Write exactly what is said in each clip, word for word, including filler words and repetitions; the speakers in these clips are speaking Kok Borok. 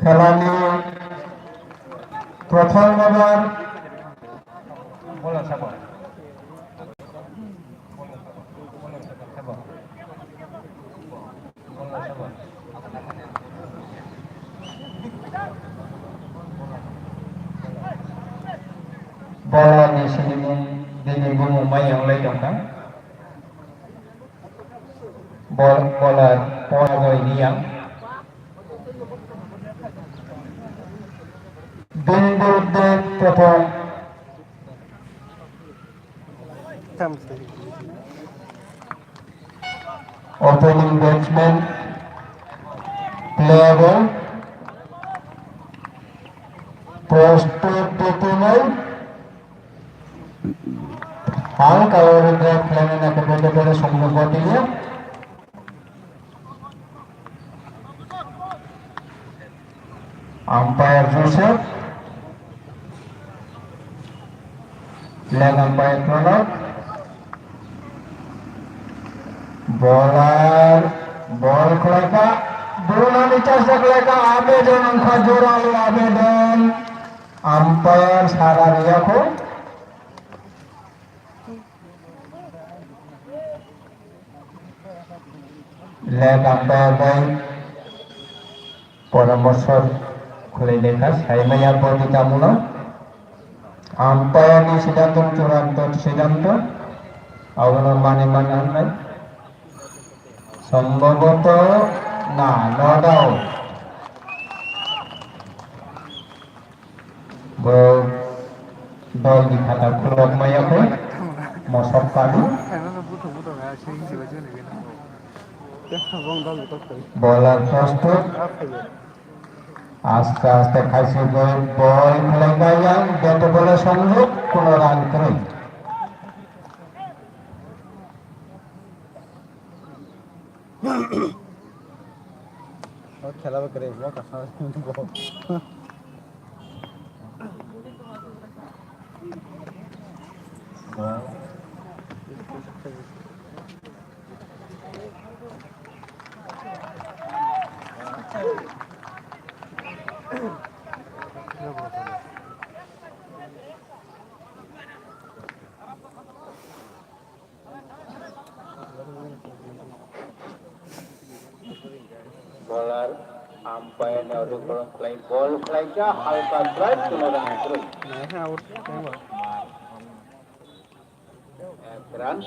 Khelani prothom number. Bola ni sinimung bini bumung mai yang lai tongkha. Bol, bola pora goi ni yang. Bini birudde prothom. Opening batsman playable. Post to Tutunai. Halka over drive khlainai khe bede bede songno gotiliya. Umpire Joseph, leg umpire Pranab, bowler, ball khlaikha, Brunani chasa khlaikha, Abedon wngkha, joralu Abedon, umpire sara riyakho. Leg umpire bai poramorso khwlai lekha, saimaya boni tamuno. Umpire ni sidanto churanto sidanto, abono mani mani hwnwi. Sombhoboto na, not out. Bo dol ni khata khulok maya kho, mosok kanu. Bowler prostut. Aste aste khaisi bol, bol khlai bai yang, bat ball songjuk, kuno run kwrwi. O khela bo kwrwi, bo kaham. Bowler, umpire ni order khulum khlai, ball khlaikha, halka drive, kuno run kwrwi. Ek run.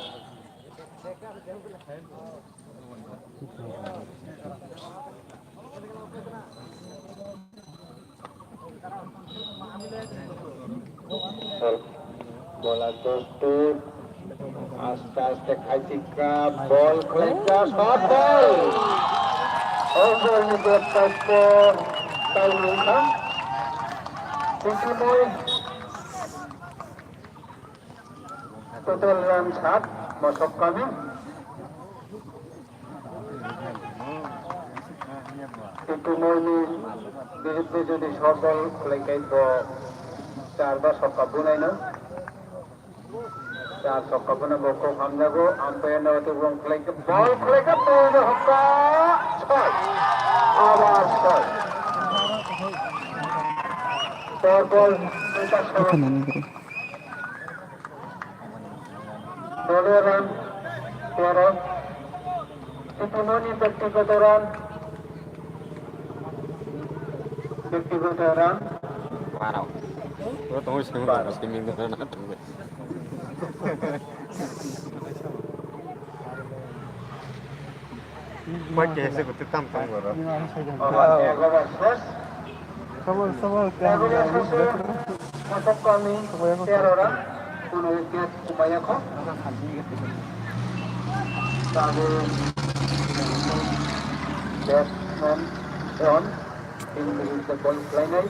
Bola dostur. Aste aste khaisi kha, ball khlaikha, shot ball. O ball ni bek paikho, tai wngkha. Kutumoi. Total run sat, mosok kami. Kintu moi ni biruddhe jodi shot ball khlai khai bo char ba sokka bunai no. Char sokka buna bo kok hamjago, umpire no tubung khlai khe ball khlai khe ball no hokka. Soi. Abar soi. Por por. Doliyo run tero, Titimoni bektigoto run, bektigoto run. Wow. Oro tongo simi tongo, simi tongo na tongo. Bai khe se kwtwi tam tam goro. Oho, ego bai ses. Ego bai ses. Mosok kami tero run. Kuno wicket kumaya kho. Tabe batsman on. Team biruddhe ball khlainai.